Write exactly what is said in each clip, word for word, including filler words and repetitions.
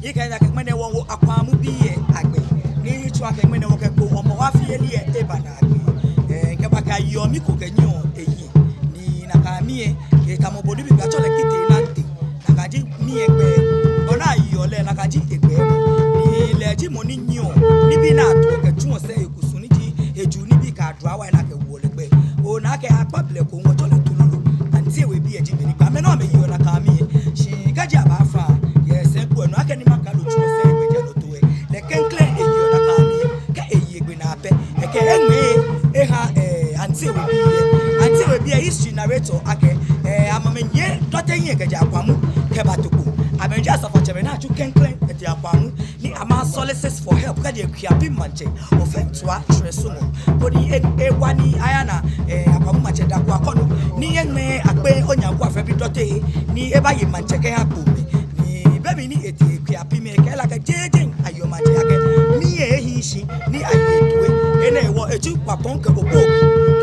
Ikɛɛ akɛ ŋmɛnɛ wɔwo Akwamu bii lɛ agbɛ. Ni tsɔɔ akɛ ŋmɛnɛ wɔkɛ Kpone Hɔmɔwɔ afiyeli lɛ eba naagbee. Ɛɛ, kɛba kɛ ayeɔ mi ko kɛ nyiɛɔ eyi. Ni nakai mi lɛ, etamɔ bɔ ni bibiatsɔ lɛ Kite Nante. Nakai ji mi lɛ egbɛi. Bɔ ni ayeɔ lɛ, nakai ji egbɛi. Ni lɛ ji mɔ ni nyiɛɔ nibii ni atoɔ kɛtsuɔ sɛɛ yɛ kusum ni ji ejuu nibii kɛ aduawai ni akɛwoɔ lɛ gbɛi. Ona akɛ akpa blɛ ko wɔtsɔ lɛ Tululu. Auntie We bii lɛ ji mɛi ni kpa amɛ nɔ amɛyeɔ nakai mi lɛ. Shi kɛji abaafa yɛ sɛɛ kpo lɛ nɔ akɛ ni Maŋkralo tsuɔ sɛɛ yɛ gbɛjianɔtoo lɛ, lɛ klɛŋklɛŋ eyeɔ nakai mi lɛ. Kɛ eye egbe naa pɛ, ekɛ eŋmɛɛ eha, eh, Auntie We bii lɛ. Auntie We bii lɛ history narrator akɛ, eh, amɛ amɛnyiɛ Dɔte hiɛ kɛjɛ Akwamu kɛba Tokpo. Amɛji asafoatsɛmɛi ni atsu klɛŋklɛŋ kɛtee Akwamu. Ni amɛ solicit for help kɛjɛ Akuapem Maŋtsɛ Ofɛntua Twerɛsumɔ. Koni e- ewa ni aya na, eh, Akwamu Maŋtsɛ Daku Akɔnɔ. Ni eŋmɛɛ Akpe Onyanko Afrɛ bi Dɔte ni ebaye maŋtsɛ kɛha Kpone. Ni be mli ni etee Akuapem lɛ, ekɛɛ lɛ akɛ jeee jɛi ayeɔ maŋtsɛ, akɛ mi lɛ ehiii shi ni aye etoi. Enɛ hewɔ etsu kwapɔŋ kɛ okpokpoi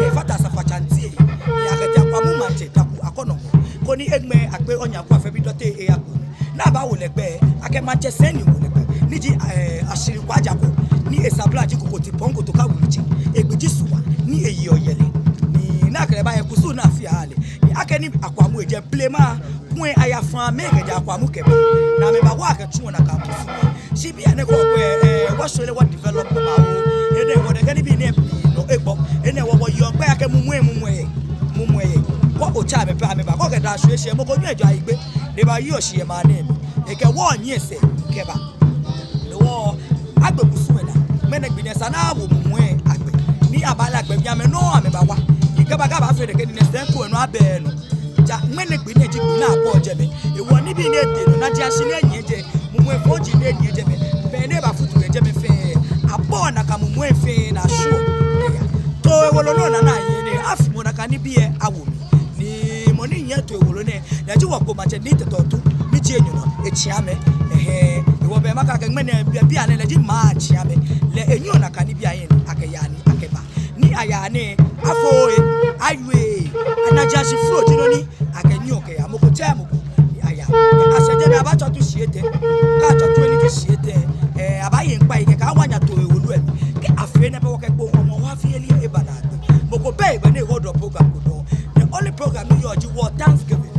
kɛfata asafoatsɛ Auntie We. Ni akɛtee Akwamu Maŋtsɛ Daku Akɔnɔ ŋɔɔ. Koni eŋmɛɛ Akpe Onyanko Afrɛ bi Dɔte eya Kpone. Ni abawo lɛ gbɛi, akɛ maŋtsɛ sɛi ni wo lɛ gbɛi, ni ji, eh, Ashiri Kwajako, ni esabla ji Kokoti Pɔŋ Kotoka Wulutsi, egbi ji Sua, ni eyeɔ yɛlɛ. Ni, ni akɛ lɛ baye kusum ni afee aha lɛ. Ni akɛni Akwamu lɛ jɛ blema, koni aya fã amɛ kɛjɛ Akwamu kɛba. Ni amɛbawa kɛtsuɔ nakai kusum. Shi bianɛ kɔ kwɛ, eh, wɔshwɛ lɛ wɔ develop babaoo. Enɛ hewɔ lɛ kɛ nibii nɛɛ pii nɔ egbɔ. Enɛ hewɔ wɔyeɔ gbɛi akɛ mumɔi, mumɔi, mumɔi. Kɛ otsɛ amɛ pɛ amɛba. Kɛ okɛ daa shwie shi lɛ mɔ ko nyɛŋ ejɔ ayigbe. Ni ebayeɔ shi yɛ maŋ nɛɛ mli. Ekɛ wɔ nyiɛ sɛɛ kɛba. Ni wɔ agbe kusum lɛ naa. Ŋmɛnɛ gbi nɛɛ esa ni awo mumɔi agbɛ. Ni abale agbɛ mli amɛ nɔ amɛbawa. Ni kɛba kɛba fee nɛkɛ nii nɛɛ sɛɛ kpo lɛ nɔ abɛ nɔ. Ja ŋmɛnɛ gbi nɛɛ ji gbi ni abɔ jɛmɛ. Hewɔ nibii nɛɛ tee nɔ ni aji ashi ni enyiɛ jɛi. Mumɔi fɔji ni enyiɛ jɛmɛ. Fɛɛ ni ebafutu yɛ jɛmɛ fɛɛ. Abɔ nakai mumɔi fɛɛ ni ashwieɔ. Eya. Too ewolo nɔ ni anaa yɛ nɛɛ. Afimɔ nakai nibii lɛ awo mli. Ni mɔ ni nyiɛ too ewolo nɛɛ, lɛ ji wɔ Kpone Maŋtsɛ Nii Tɛtɛ Otu, ni ji enyɔ nɔ, etsiamɛ. Ɛhɛɛ, hewɔ bɛ makɛɛ akɛ ŋmɛnɛ, bianɛ, bianɛ lɛ ji maŋtsiamɛ. Lɛ enyɔ nakai nibii ahe ni akɛya ni akɛba. Ni aya nɛɛ, afo lɛ, awie, anaji ashi flo ji nɔ ni akɛnyiɛɔ kɛyaa, mɔ ko tsɛɛɛ mɔ ko, ni aya. Kɛ ashɛ jɛmɛ abaatswa tu shii etɛ, kɛ atswa tu lɛ ni ji shii etɛ, ɛɛ, abaaye ŋkpai kɛkɛ awa nya too ewolo lɛ mli. Kɛ afee enɛ pɛ wɔkɛ Kpone Hɔmɔwɔ afiyeli lɛ eba naagbee. Mɔ ko bɛ hegbɛ ni ehold program ko dɔŋŋ. The only program ni yɔɔ ji wɔ Thanksgiving.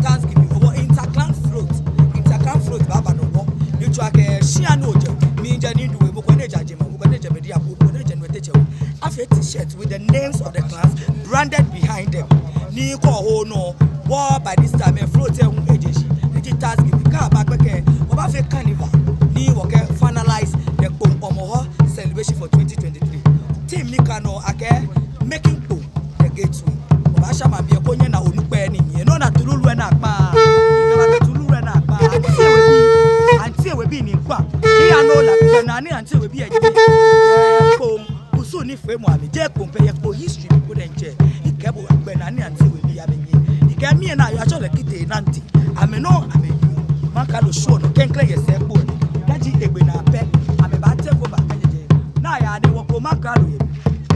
Thanksgiving. Wɔ interclan float. Interclan float baaba nɔ wɔ. Ni tsɔɔ akɛ shia ni ojɛ. Miijɛ ni duwe mɔ ko ni ejɛ jɛmɛ. Mɔ ko ni ejɛ media ko. Mɔ ko ni ejɛ nɔtɛ tsɛ. Afee t-shirt with the names of the clans branded behind them. Ni kɛ oho nɔ wɔ by this time, eh, float lɛ hu eje shi. Ni ji Thanksgiving. Kɛ aba gbɛkɛ, wɔbaafee carnival. Ni wɔkɛ finalize the Kpone Hɔmɔwɔ celebration for twenty twenty-three. Theme ni ka nɔ akɛ making Kpone the gateway. Wɔbaasha maŋbii lɛ koni nyɛna onukpai ni nyiɛ. Nɔ ni Tululu lɛ naa kpaa. Nɔ ni Tululu lɛ naa kpaa. Auntie We bii. Auntie We bii ni kpaa. Ni anu la gbɛnaa ni Auntie We bii lɛ nyiɛ. Kpone kusum nifeemɔ amli. Jeee Kpone pɛ, yɛ Kpone history mli po diɛŋtsɛ. Ekɛɛ bo gbɛnaa ni Auntie We bii amɛnyiɛ. Ekɛɛ mɛi ni ayɔɔ atsɛɔ lɛ Kite Nante. Amɛ nɔ amɛyeɔ. Maŋkralo shwieɔ nɔ klɛŋklɛŋ yɛ sɛɛ kpo lɛ. Kɛji egbe naa pɛ, amɛbaa take over kɛjɛ jɛi. Ni aya ni wɔ Kpone Maŋkralo yɛ.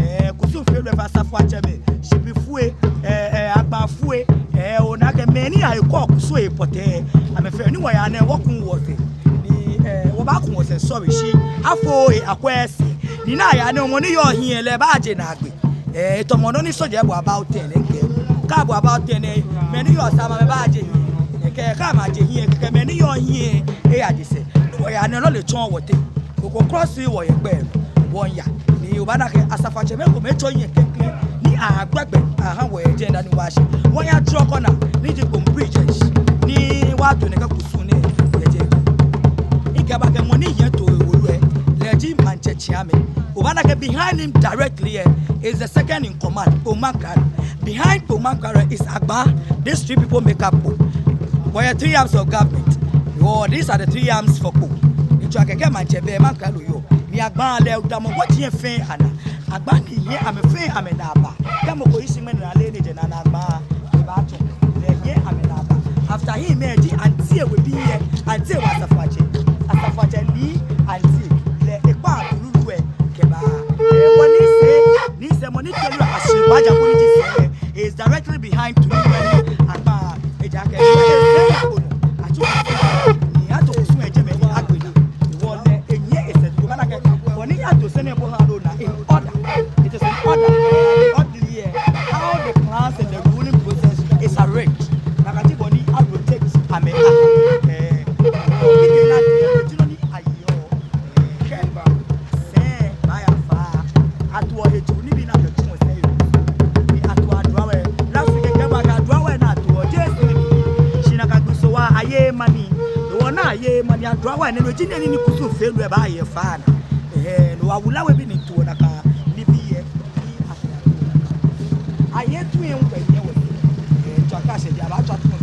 Ɛɛ, kusumfeelɔi, asafoatsɛmɛi, shipifoi, ɛɛ, ɛɛ, agbaafoi, ɛɛ, ona akɛ mɛi ni ahe kɔ kusum lɛ pɔtɛɛ, amɛfɛɛ ni wɔya nɛɛ wɔku wɔsɛɛ. Ni, ɛɛ, wɔbaaku wɔsɛɛ, sorry, shi afo lɛ akwɛ sɛɛ. Ni ni aya nɛɛ mɔ ni yɔɔ hiɛ lɛ baaje naagbee. Ɛɛ, etamɔ nɔ ni soja lɛ bo abaa otɛŋ lɛ kɛ. Kɛ abo abaa otɛŋ lɛ, mɛi ni yɔɔ sɛɛ amɛbaaje hiɛ. Ɛɛ, kɛ, kɛ amɛje hiɛ, kɛ mɛi ni yɔɔ hiɛ lɛ eyaje sɛɛ. Ni wɔya nɛɛ lɔle tsɔɔ wɔteŋ. Mɔ ko cross wɔyɛ gbɛ lɛ, wɔya. Ni obaana akɛ asafoatsɛmɛi komɛi tsɔ hiɛ klɛŋklɛŋ. Ni agbɛgbɛ aha wɔyɛ jɛi dani wɔshi. Wɔya Tro Corner, ni ji Kpone Bridge. Ni wɔto nɛkɛ kusum nɛɛ yɛ jɛi. Ekɛɛ bo akɛ mɔ ni nyiɛ too ewolo lɛ, lɛ ji maŋtsɛ tsiamɛ. Obaana akɛ behind him directly lɛ is the second in command, Kpone Maŋkralo. Behind Kpone Maŋkralo is Agbaa. These three people make up Kpone. Wɔyɛ three arms of government. Wɔ, these are the three arms for Kpone. Ni tsɔɔ akɛ kɛ maŋtsɛ bɛ, Maŋkralo yɔɔ. Ni Agbaa lɛ damɔ wɔji lɛ fɛɛ anaa. Agbaa ni nyiɛ amɛ fɛɛ amɛnaa aba. Kɛ mɔ ko hi shi ŋmɛnɛ ni ale ni ejɛ naa ni Agbaa ebaatsɔ. Lɛ nyiɛ amɛnaa aba. After him lɛ ji Auntie We bii lɛ. Auntie We asafoatsɛ. Asafoatsɛ Nii Auntie. Lɛ ekpaa Tululu lɛ kɛba. Ɛɛ, wɔ Nii Sɛɛ, Nii Sɛɛ mɔ ni tɛlɛ Ashiri Kwajako ni ji sɛɛ lɛ. He is directly behind Tululu lɛ ni Agbaa ejaakɛ. Atsu. Ni ato kusum lɛ jɛmɛ ni agbɛ. Aye, mani adua wa nɛɛ, no ji nɛɛ ni kusum feelɔi baye faa naa. Ɛhɛɛ, no awula webii ni to nakai nibii lɛ. Aye, tu yɛ ŋkpɛ yɛ wɔ. Ɛɛ, tswa kɛ shɛ, ja abatswa tu kɛ.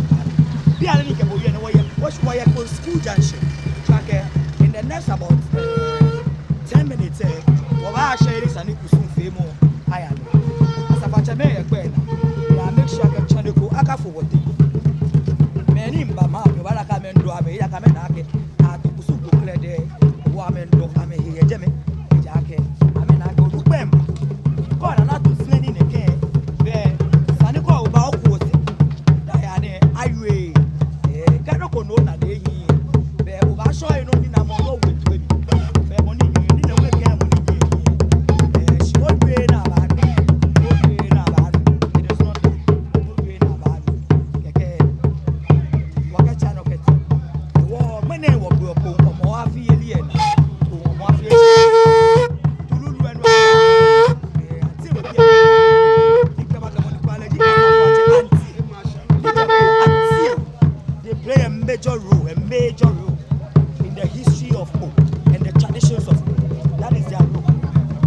Bianɛ ni kɛ bo yɛ nɛɛ wɔyɛ, wɔ, wɔyɛ Kpoku School Junction. Tswa kɛ, in the next about, ɛɛ, ten minutes, ɛɛ, wɔbaashɛ yɛ sane kusum feemɔ aya nɔ. Asafoatsɛmɛi yɛ kpɛ naa. Amɛ make sure akɛ tsɔne ko akafo wɔteŋ. Mɛi ni mba maŋ mli, wɔbaana akɛ amɛmiidɔ amɛ, ejaakɛ amɛna akɛ ato kusum ko krɛdɛɛ, hewɔ amɛmiidɔ amɛhe yɛ jɛmɛ. Ejaakɛ amɛna akɛ onukpa mba. Kɛ ona ni ato sane nɛɛ kɛ, bɛ sane ko oba oku osɛɛ. Daa yaa nɛɛ, awie. Ɛɛ, kɛ nɔ ko nɔ na de yi. Bɛ obaashɔ enɔ ni na mɔ nɔ we tu emi. Bɛ mɔ ni nyiɛ, ni na we kɛ mɔ ni nyiɛ. Ɛɛ, shi owie na ba nɔ. Owie na ba nɔ. It is not done. Owie na ba nɔ. Kɛkɛ. Wɔkɛ tsa nɔ kɛtee. Wɔ, mɛni wɔgbe ɔkɔ, ɔmɔ afiyeli ena. Ɔmɔ afiyeli. Tululu enu. Ɛɛ, auntie wɔ biɛ. Ni kɛ ba kɛ mɔ ni kpa lɛ ji. Auntie. Ni kɛ auntie. They play a major role, a major role in the history of Kpoku and the traditions of Kpoku. That is their role.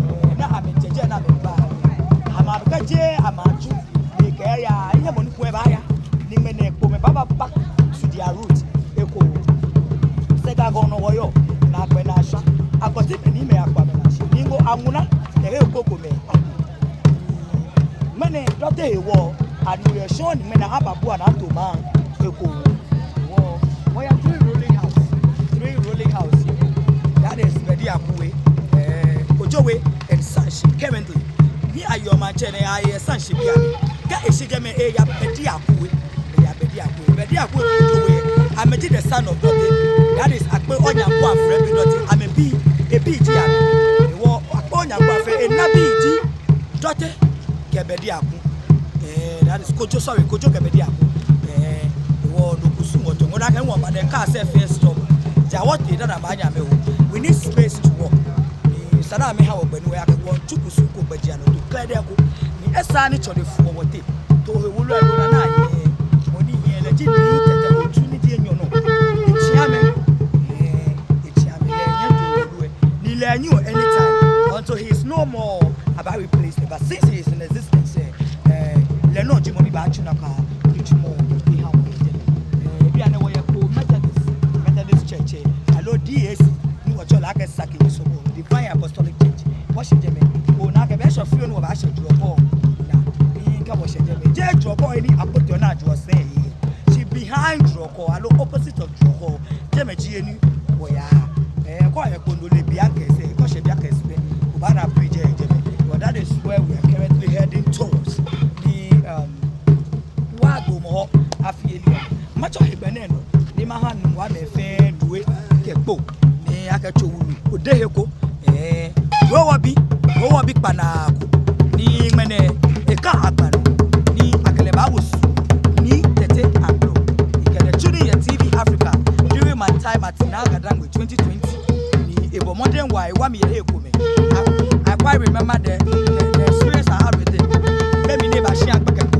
Ɛɛ, ni amɛjɛjɛ ni amɛba. Amɛbakɛjɛ, amɛtsu. Ni kɛ ya, yɛ mɔ ni kpɛ baaya. Ni mɛni Kpoku mɛi baba back to their root. Eko. Sɛga gɔŋ nɔ wɔyɔɔ. Naakpɛɛ naasha. Akɔti mɛi ni mɛi akpa mɛi naasha. Ni ŋgo amuna. Ehe Kpoku mɛi. Mɛni dɔte hewɔ, anu yɛ shɔŋŋ ni mɛni aba bua ni ato maŋ eko. Wɔ, wɔyɛ three ruling house, three ruling house. That is Bedi Aku We, eh, Kojo We and Sanshi currently. Ni ayɔɔ maŋtsɛ nɛɛ ayɛ Sanshi bianɛ. Kɛ eshi jɛmɛ eya Bedi Aku We, eya Bedi Aku We. Bedi Aku We Kojo We, amɛji the son of Dɔte. That is Akpe Onyankwa Afrɛ bi Dɔte. Amɛbi, ebi ji amɛ. Wɔ, Akpe Onyankwa Afrɛ, enabi ji Dɔte kɛ Bedi Aku. Eh, that is Kojo, sorry, Kojo kɛ Bedi Aku. Eh, wɔ nɔ kusum wɔto. Ŋɔ daa kɛ wɔba the car sɛ first stop. Ja wɔtee daa na maŋ nyɛ amɛ o. We need space to walk. Eh, esa ni amɛha wɔ gbɛ ni wɔya kɛ wɔtsu kusum ko gbɛjianɔtoo krɛdɛɛ ko. Ni esa ni tsɔne fo wɔteŋ. Too he wulu ɛ lona na yɛ. Mɔ ni yɛ lɛ ji Nii Tɛtɛ Otu ni ji enyɔ nɔ. Etsɛ amɛ. Eh, etsɛ amɛ lɛ nyɛ too wulu ɛ. Ni lɛ nyiɛɔ anytime until he is no more, abaa replace lɛ. But since he is in existence, eh, eh, lɛ nɔŋŋ ji mɔ ni baatsu nakai nitsumɔ ni ha wɔ yɛ jɛmɛ. Eh, bianɛ wɔyɛ Kpoku Methodist, Methodist Church, eh, aloo D A C, ni wɔtsɛɔ lɛ akɛ Saki Nsobo, Divine Apostolic Church. Wɔshɛ jɛmɛ. Ona akɛ bɛ shɔ fioo ni wɔbaashɛ Drɔkɔ. Naa, ni kɛ wɔshɛ jɛmɛ. Jeee Drɔkɔ ni apoteɔ ni ajuɔ sɛɛ. Shi behind Drɔkɔ, aloo opposite of Drɔkɔ. Jɛmɛ ji he ni wɔyaa. Eh, kɛ oyɛ Kpondo lɛ bianɛ kɛ sɛɛ, kɛ oshɛ bianɛ kɛ sɛɛ, obaana bridge yɛ jɛmɛ. But that is where we are currently heading towards. Ni, um, wɔgbo mɔ afi yeli. Matsɔ hegbɛ nɛɛ nɔ. Ni maha nuŋ wa mɛi fɛɛ Due kɛ Kpoku. Ni akɛtso wulu. Odehe ko. Eh, Howɔbi, Howɔbi kpanaa ko. Ni ŋmɛnɛ, eka agba nɔ. Ni akɛ lɛ baawo su. Nii Tɛtɛ Ablɔ. Ekɛ lɛ tsu nii yɛ T V Africa. During my time at Naa Gadangme twenty twenty. Ni ebɔ mɔdɛŋ waa, ewa mi yɛ he kome. I, I quite remember the, the, the experience I had with him. Be mli ni eba shia gbɛkɛ ko.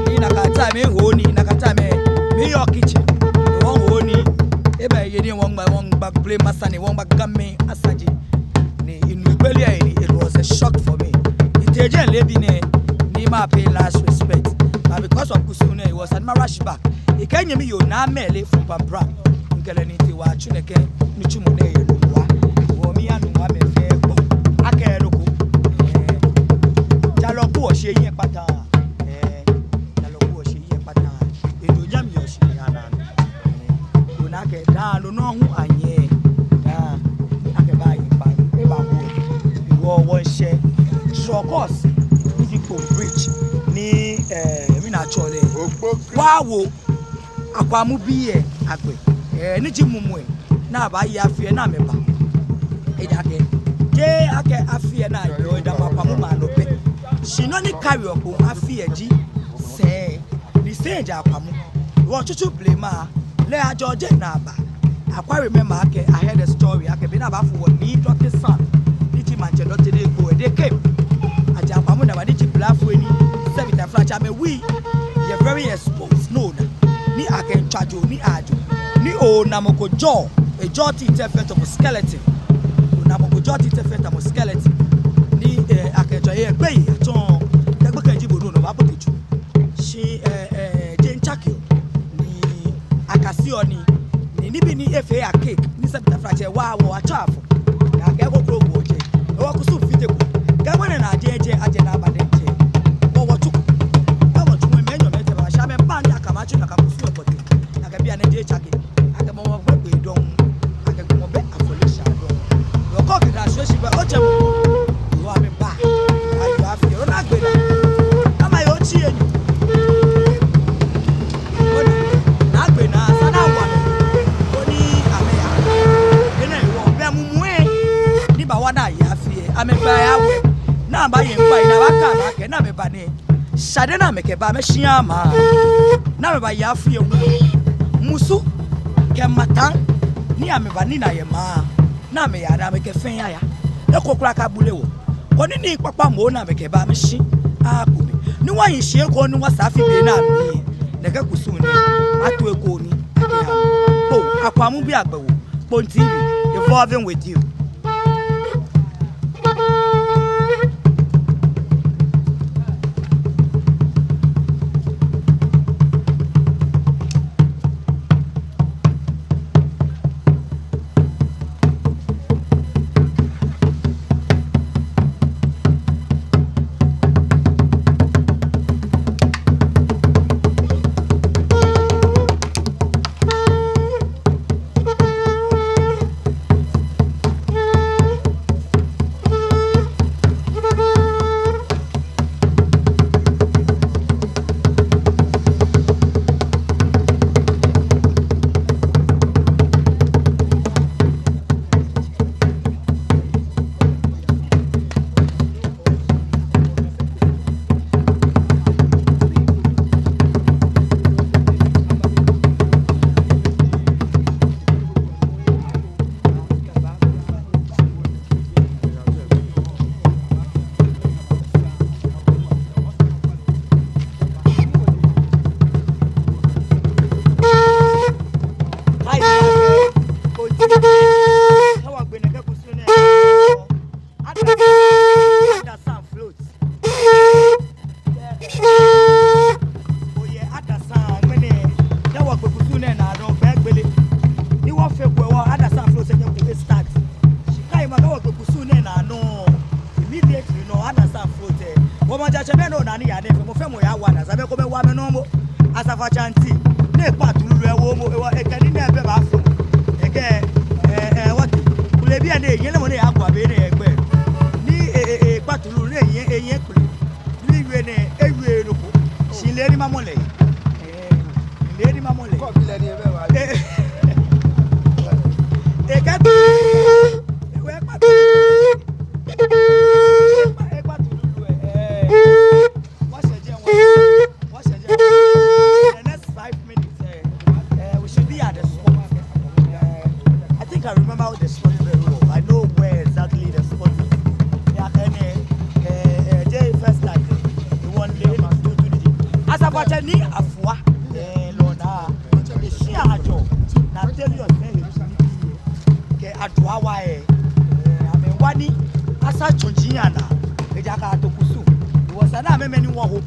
Ni nakai time eho nii, nakai time miyɔɔ kitchen. Wɔho nii. Ebaaye ni wɔŋgba, wɔŋgba blema sane, wɔŋgba Game asaji. Ni enu egbele yɛ ni, it was a shock for me. Mitee jɛi leebi nɛɛ, ni ma pay last respect. But because of kusum nɛɛ, it was an ma rush back. Ekɛ nyɛmi yoo Naa Mɛle from Pampram. Mikɛ lɛ ni tee wɔtsu nɛkɛ nitsumɔ nɛɛ yɛ Nungua. Wɔ miiha Nungua mɛi fɛɛ kpo. Akɛ loko. Eh, jalɔ kpo ɔshi eyi ekpata. Eh, jalɔ kpo ɔshi eyi ekpata. Edo nyam yɛ ɔshi ni ana. Eh, ona akɛ daa no nɔ hu anyɛ. Daa, akɛ baayi kpa. Eba bo. Wɔ, wɔshɛ. Drɔkɔ shi. Ni ji Kpoku bridge. Ni, eh, mi na tsɔ lɛ. Okpo. Wa wo. Akwamu bii yɛ agbɛ. Eh, ni ji mumɔ ɛ. Ni abaaye afi ɛ ni amɛba. Ejaakɛ. Jeee akɛ afi ɛ ni ayɔɔ, edamɔ Akwamu maŋ nɔ pɛ. Shi nɔ ni kariɔ Kpoku afi ɛ ji sɛi. Ni sɛi jɛ Akwamu. Wɔ tsutsu blema. Lɛ ajɔɔ jɛi ni aba. I quite remember akɛ, I heard a story akɛ, be ni abaafo wɔ Nii Dɔte son. Ni ji Maŋtsɛ Dɔte ni egbo ɛ, they came. Ajɛ Akwamu ni aba ni ji blafo ni. Sɛbi taflatsɛ amɛwui. Yɛ very exposed. No, na. ni akɛtswa joo ni ajoo. Ni ona mɔ ko jɔɔ, ejɔɔ titɛ fɛɛ tamɔ skeleton. Ona mɔ ko jɔɔ titɛ fɛɛ tamɔ skeleton. Ni, eh, akɛtswa yɛ gbɛi atsɔɔ. Kɛ gbekɛ ji bo nɔ, no obaabote tsu. Shi, eh, eh, jeŋ tsakeɔ. Ni akaseɔ nii. Ni nibii ni efee ya cake. Ni sɛbi tafratsɛ wa wɔ atsɔ afɔ. Ni akɛ kokro wɔ jɛ. Ewa kusum fite ko. Kɛ mɔ nɛɛ na jɛ jɛ, ajɛ na ba nɛɛ jɛ. Wɔ wɔ tsu ko. Kɛ wɔ tsu mɔ mɛi nyɔmɛi tɛ ba, shi amɛba ni akɛ amɛ atsu ni akɛ kusum lɛ kpɔtɛ. Akɛ bianɛ jeŋ tsake. Akɛ mɔ mɔ gbɛ gbɛ dɔŋŋ. Akɛ mɔ bɛ afɔleshaa dɔŋŋ. Yɔ kɔ kida shwe shi bɛ otsɛ mɔ. Yɔ amɛba. Ayoo afi yɛ nɔ ni agbe naa. Ama yɛ otsi yɛ nyu. Ona, naagbee naa, esa ni awa amɛ. Koni amɛya. Enɛ hewɔ, bɛ mumui ni baawa ni aye afi lɛ, amɛkpɛ ya wɛ. Ni abaye ŋkpai, ni abakɛɛ amɛ akɛ, ni amɛba nɛɛ, shade ni amɛkɛba, amɛshi ama. Ni amɛbaye afi lɛ hu. Musu kɛ mataŋ, ni amɛba ni na yɛ ma. Ni amɛya, ni amɛkɛ fɛɛ aya. Eko kwraa kabule wɔ. Koni nii kpakpa moŋ ni amɛkɛba amɛshi akome. Ni wɔyi shi eko ni wɔsa afi be ni amɛ. Nɛkɛ kusum nɛɛ. Ato eko ni. Akɛ ha. Kpone, Akwamubii agbɛwɔ. Kpone T V, evolving with you. Adasa, adasa float. Oyɛ adasa, ŋmɛnɛ, ni wɔgbe kusum nɛɛ naa dɔŋŋ, bɛ gbele. Ni wɔfee ko hewɔ, adasa float lɛ nyɛ ko start. Shi kɛ ima kɛ wɔgbe kusum nɛɛ naa nɔ, immediately nɔ, adasa float lɛ. Wɔ maŋtsɛmɛi nɔ ni yaa nɛɛ fɛɛ, mɔ fɛɛ mɔ yawo adasa, mɛi komɛi wa amɛnɔ momo. Asafoatsɛ Auntie, ni ekpa tulu lɛ ewo momo, ewo, ekɛ nii nɛɛ bɛ baafo. Ekɛ, eh, eh, what? Kule biɛ nɛɛ, yɛlɛ mɔ nɛɛ yagba be nɛɛ egbɛ. Ni, eh, eh, eh, ekpa tulu nɛɛ, eyɛ, eyɛ kule. Ni ewie nɛɛ, ewie nɔ ko. Shi lɛ ni mamɔ lɛ. Eh, lɛ ni mamɔ lɛ. Kɔ bi lɛ ni ebɛ wa. Eh, eh. Ekɛ tu. Ewie ekpa tu. Ekpa, ekpa tulu lɛ. Eh. What's your jam? What's your jam? In the next five minutes, eh, eh, we should be at the spot. Eh, I think I remember the spot very well. I know where exactly the spot is. Yeah, and, eh, eh, eh, the first time, eh, the one lady to do the Asafoatsɛ Nii Afua, eh, lɛ naa. Eshia ajɔ, na tell you, eh, kɛ aduawa lɛ, eh, amɛwa ni asa tsɔji lɛ naa, ejaakɛ ato kusum. Ewɔ esa ni amɛ mɛi ni wɔho,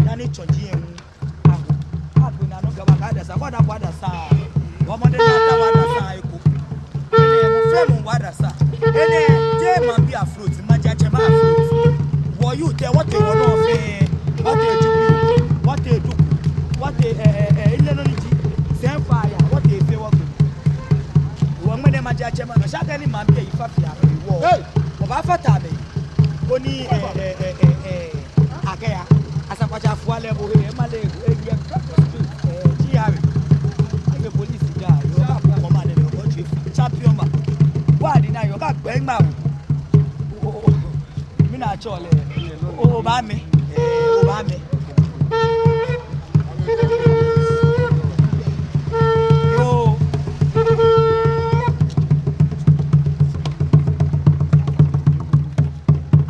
dani tsɔji lɛ hu aho. Agbe naa nɔ kɛba kɛ adasa, kɛ ona ko adasa. Wɔ mɔ diɛŋtsɛ ataoɔ adasa eko. Enɛ, mɔ fɛɛ mɔ wo adasa. Enɛ, jeee maŋbii afloat, maŋtsɛmɛi afloat. Wɔ youth lɛ, wɔtee wɔnɔ fɛɛ. Wɔtee Jubilee, wɔtee Duku, wɔtee, eh, eh, eh, ile nɔ ni ji. Sɛŋ fa ya, wɔtee fɛɛ wɔgbe. Wɔ ŋmɛnɛ maŋtsɛmɛi nɔ, shi akɛni maŋbii ayi fa fia amɛ wɔ. Hey! Wɔbaafata amɛ. Koni, eh, eh, eh, eh, eh, akɛya. Asafoatsɛ Afua lɛ bo he, eh, male, eh, eh, eh, G R. Akɛ police guy, yɔɔ ka ko kɔma nɛ, yɔɔ ko chief, champion ma. Wa di na yɔɔ ka gbɛ ŋma o. O, o, o. Mina tsɔ lɛ. O, obaamɛ. Eh, obaamɛ. Yoo.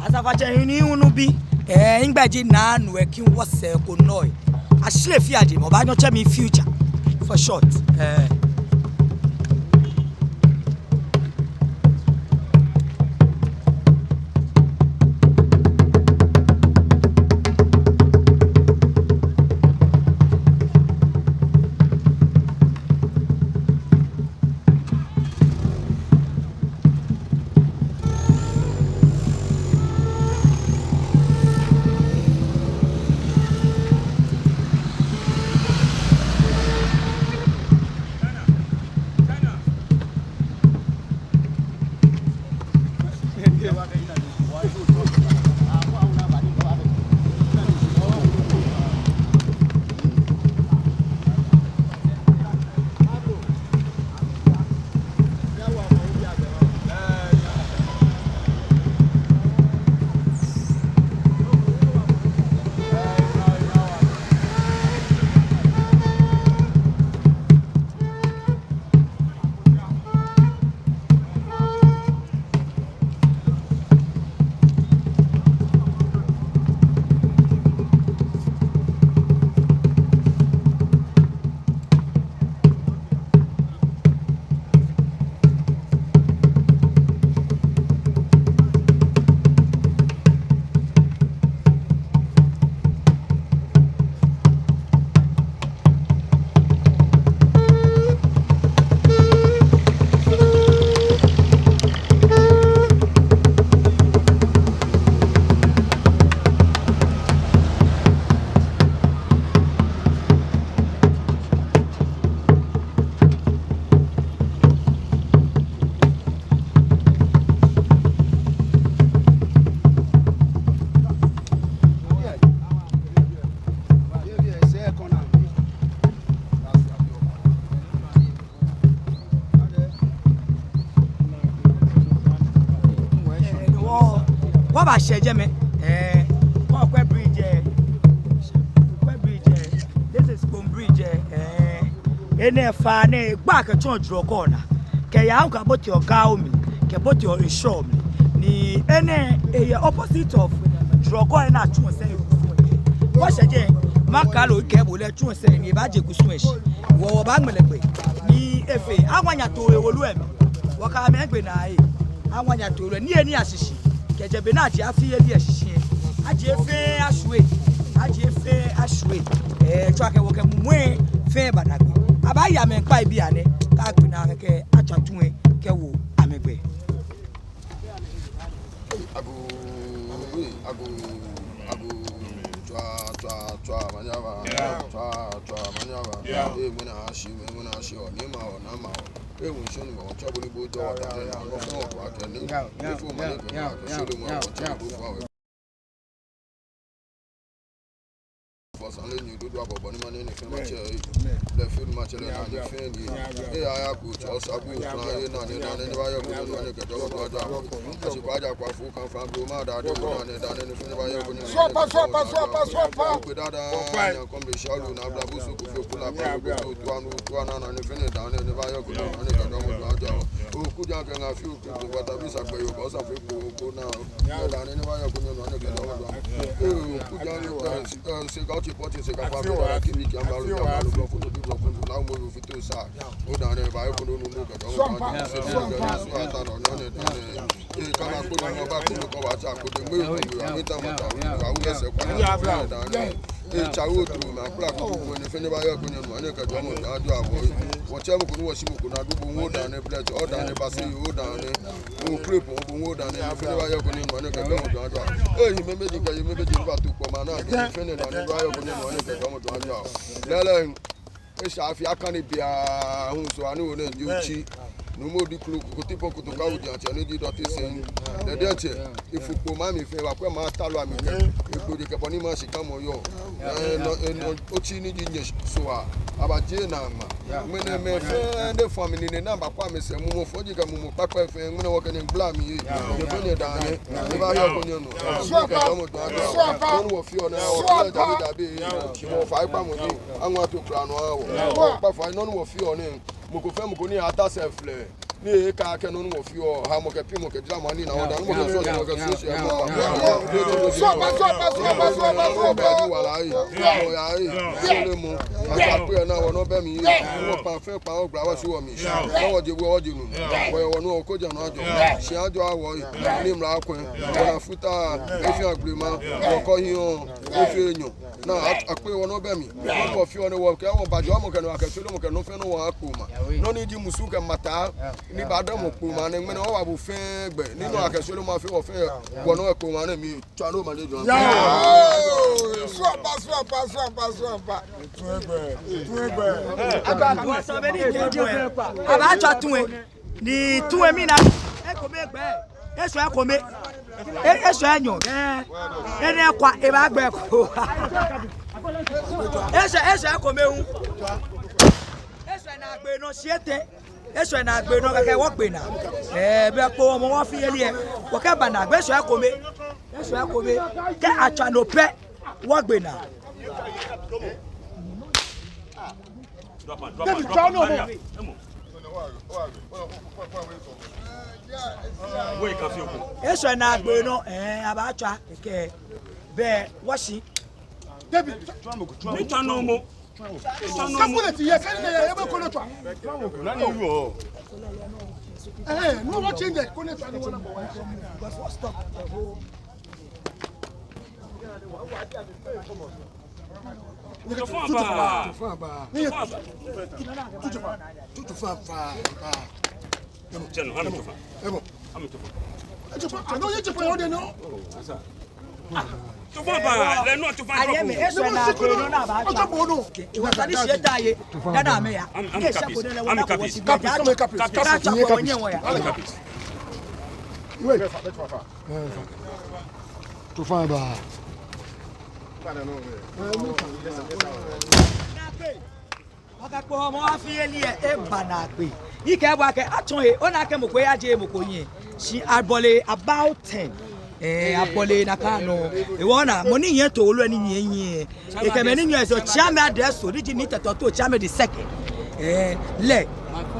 Asafoatsɛ Nii Hunu bi. Eh, migbɛi ji Naa Nuɛ King Wɔsɛɛ Ko Nɔi. Ashile fia ji mɔ baanyɔ tsɛ mi future. Short. Eh. Wɔ, wɔbashɛ jɛmɛ. Eh, Kpone bridge, eh. Kpone bridge, eh. This is Kpone bridge, eh. Eh, enɛ faa nɛɛ, egba kɛtsɔ Droko naa. Kɛya hu kɛbote Ogaomi, kɛbote Eshɔɔmi. Ni enɛ, eyɛ opposite of Droko ni atsuɔ sɛi. Wɔshɛ jɛi, makalo kɛ bo lɛ tsuɔ sɛi ni ebaaje kusum lɛ shi. Wɔ, wɔbaaŋmɛ lɛ gbɛ. Ni efee, aŋɔ nya to ewolo lɛ mli. Wɔkɛ amɛ egbe naa ee. Aŋɔ nya to lɛ, ni eni ashishi. Kɛjɛ be ni ajie afi yeli lɛ shishi lɛ, ajie fɛɛ ashwie. Ajie fɛɛ ashwie. Eh, tswa kɛ wɔkɛ mumɔ lɛ fɛɛ bada gbɛ. Abaaye amɛ ŋkpai bianɛ. Kɛ agbe naa kɛkɛ atswa tu lɛ kɛwo amɛ gbɛ. Agoo, agoo, agoo, tswa, tswa, tswa, manyaba. Yeah. Tswa, tswa, manyaba. Yeah. Eh, ŋmɛnɛ ashi, ŋmɛnɛ ashi, ɔ, ni ma, ɔ, na ma, ɔ. Ewu nshɔni ma, ɔ, tsɔ bɔ ni bo jɔ, ɔ, ta, ɛ, na, ɔ, fɔ, ɔ, kɔ, akɛ ni. Efo ma, ɛ, kɛ, akɛ shole ma, ɔ, tsɔ bo fɔ, ɛ. Fɔ sanle ni dodo abɔ bɔ ni ma ni ni fɛn ma tsɛ, ɛ. Lɛ fɛn ma tsɛ lɛ na ni fɛn ni. Ɛ, aya ko tsɔ sabu na, ɛ, na ni, na ni, ni ba yɔ ko ni, ni kɛ dɔ, dɔ, dɔ. Asi kwa ja kwa fu kan fan blo ma da de ko na ni, da ni, ni fɛn ba yɔ ko ni. Suapa, suapa, suapa, suapa. Ko da da, nya kɔm de shalu na bla bu su ko fe kula pa ko tu anu. Kuja kɛ ŋa fi oku, bata bi sa kpɛ yoo, kɔ sa fe ko, ko na. Daa nɛɛ ni ba yɔɔ ko nyɛ nɔ, ni kɛ dɔmɔ dɔmɔ. Ee, kuja ni kɛ, eh, sika oti pɔti, sika pa mi, wala kibi kiamba lo, kiamba lo, blɔfu, blɔfu, blɔfu, la mo lo fito sa. Odaa nɛɛ ba yɔɔ ko nɔ, nɔ, kɛ dɔmɔ dɔmɔ. Sɔmpa, sɔmpa. Sɔmpa, sɔmpa. Ee, kama ko ni ba ko ni kɔ ba ta ko de, mo ko mi ta mo ta, wa wo se ko na. Daa nɛɛ. Ee, tsa wo tu, ma kula ko ko ni fɛɛ ni ba yɔɔ ko nyɛ nɔ, ni kɛ dɔmɔ dɔmɔ, ajo abo. Wɔtsɛ mɔ ko ni wɔshi mɔ ko na du bo, odaa nɛɛ blɛ, odaa nɛɛ base, odaa nɛɛ. O kple po, bo odaa nɛɛ, fɛɛ ni ba yɔɔ ko nyɛ nɔ, ni kɛ dɔmɔ dɔmɔ. Ee, yi mɛmɛ di ka, yi mɛmɛ di ba tu kpɔ ma na, fɛɛ ni daa nɛɛ ba yɔɔ ko nyɛ nɔ, ni kɛ dɔmɔ dɔmɔ. Lɛlɛ. Esha afi akane biaa hu so ani wo ne ndi otsi. Numo di klo kuti po kutu ka udi atsɛ ni di dɔti sɛn. Dɛdɛ atsɛ, efu kpo ma mi fɛɛ, wa kwɛ ma ta lo ami kɛ. Ekpo di kɛ bɔ ni ma shi ka mɔ yɔɔ. Ee, nɔ, ee, nɔ, otsi ni di nyɛ so a. Aba je na ma. Mɛnɛ mɛ fɛɛ, ne fɔ mi ni ne na ba kwa mi sɛ, mumɔ fɔji kɛ mumɔ kpakpa fɛɛ, mɛnɛ wɔ kɛ ni gbla mi ye. Ye bɔ ni daa nɛɛ. Ni ba yɔɔ ko nyɛ nɔ. Suapa. Suapa. Nɔ ni wɔfeɔ nɛɛ, wɔfeɔ dabi dabi. Mɔ fa ikpa mɔ ni. Aŋɔ ato kura nɔ awɔ. Kpa fa nɔ ni wɔfeɔ nɛɛ. Mɔ ko fɛɛ mɔ ko ni ata sɛ flɛ. Ni eka akɛ nɔ ni wɔfeɔ, hamɔ kɛ piŋmɔ kɛ jramɔ ni na wɔda, ni mɔ kɛ sɔɔ, ni mɔ kɛ sɔɔ, sɔɔ, mɔ kɛ sɔɔ. Suɔpa, suɔpa, suɔpa, suɔpa, suɔpa. Wala yi, wala yi, sɔlemɔ. Akpa kpee na wɔnɔ bɛ mli. Wɔkpa fɛɛ kpa wɔgbla wɔshi wɔmli. Na wɔje bu wɔje nu. Wɔyɛ wɔnu wɔkojaa nɔ ajɔ. Shi ajɔ awɔ yi. Ni mla kwɛ. Wɔna futa. Efi agblemɔ. Wɔkɔ hiɔ. Efi enyɔ. Naa, akpee wɔnɔ bɛ mli. Wɔfeɔ nɛɛ wɔkɛ wɔbaajɔ mɔ kɛ nɔ akɛ sɔlemɔ kɛ nɔ fɛɛ nɔ wɔkpoo ma. Nɔ ni ji musu kɛ mataa. Ni baadamɔ kpoo ma nɛɛ ŋmɛnɛ wɔbaabo fɛɛ gbɛ. Ni nɔ akɛ sɔlemɔ afee wɔfɛɛ wɔnɔ kpoo ma nɛɛ mli. Tswa nɔ ma lɛ jɔ. Yoo! Suɔpa, suɔpa, suɔpa, suɔpa. Tue gbɛ, tue gbɛ. Abaatswa tue. Ni tue mli naa. Ekome gbɛ. Eshwɛ ekome. E, eshwɛ enyɔ. Ɛ, enɛ kwa, ebaagbɛ ko. Eshwɛ, eshwɛ ekome hu. Eshwɛ naagbee nɔ shi etɛ. Eshwɛ naagbee nɔ kɛkɛ wɔgbe naa. Ɛ, bɛ kpoo Hɔmɔwɔ afiyeli ɛ. Wɔkɛba naagbee eshwɛ ekome. Eshwɛ ekome. Kɛ atswa no pɛ, wɔgbe naa. David, tswa nɔ mɔ. Eshwɛ naagbee nɔ, ɛ, abaatswa kɛkɛ. Bɛ wɔshi. David, tswa nɔ mɔ. Tswa nɔ mɔ. Kɛ bullet yɛ, kɛ ni yɛ, ebe kɔnɔ tswa. Ɛhɛɛ, no wɔ change kɔnɔ tswa ni wɔna. Because wɔ stop. Tsofa ba. Tsofa ba. Tsofa ba. Tsɛ nɔ, ha mi tsofa. Ebo. Ha mi tsofa. Tsofa, ano ye tsofa yɛ odɛŋ nɔ. Tsofa ba, lɛ nɔ tsofa. Ayɛ mi, eshwɛ naagbee nɔ naa ba. Ɔtɔ bo no. Wɔta ni shi eta ye. Dada mi ya. Ami, ami kapis. Ami kapis. Kapis, kapis. Kapis, kapis. Ami kapis. Wait. Tsofa ba. Wɔkɛ kpoo Hɔmɔwɔ afiyeli ɛ, eba naagbee. Ekɛɛ bo akɛ atsɔ he, ona akɛ mɔ ko eyaje mɔ ko hiɛ. Shi abɔle about ten. Ɛɛ, abɔle nakai nɔ. Ewɔ naa, mɔ ni hiɛ too lɛ ni hiɛ hiɛ. Ekɛ mɛi ni nyɔ ɛ sɔ, Tsiamɛ Adreso, ni ji Nii Tɛtɛ Otoo Tsiamɛ the second. Ɛɛ, lɛ.